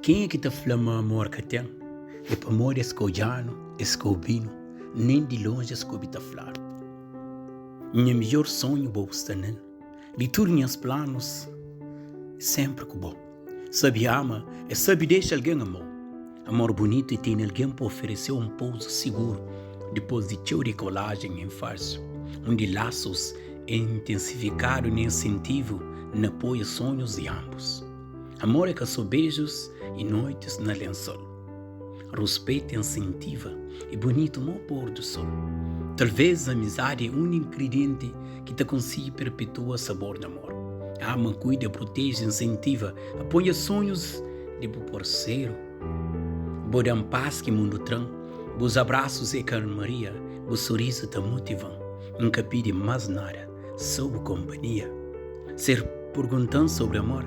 Kenha ki ta fla ma amor ka ten é pamodi es ka odja-nu, es ka obi-nu, nen di lonji es ka obi ta fladu. Nha midjór sonhu bo bu sta nel, di tudu nhas planus é sénpri ku bo. Sabe ama é sabe dexa algen ama-u. Amor bunitu é tene algen pa oferese-u un pouzu siguru dipôs di txeu dikolajen en falsu, undi lasus é intensifikadu na insentivu na apoia sonhus di anbus. Amor é ka sô bejus i noitis na lensol. Ruspetu insentiva é bunitu mó pôr du sol. Talvês amizadi é úniku ingridienti ki ta konsigi perpetua sabor di amor. Ama, kuida, proteje, insentiva, apoia sonhus di bu parseru. Bo da-m pas ki mundu tra-m, bus abrasus é kalmaria, bu sorizu ta motiva-m. N ka pidi más nada, sô bu konpanhia. Ser purgunta-m sobri amor.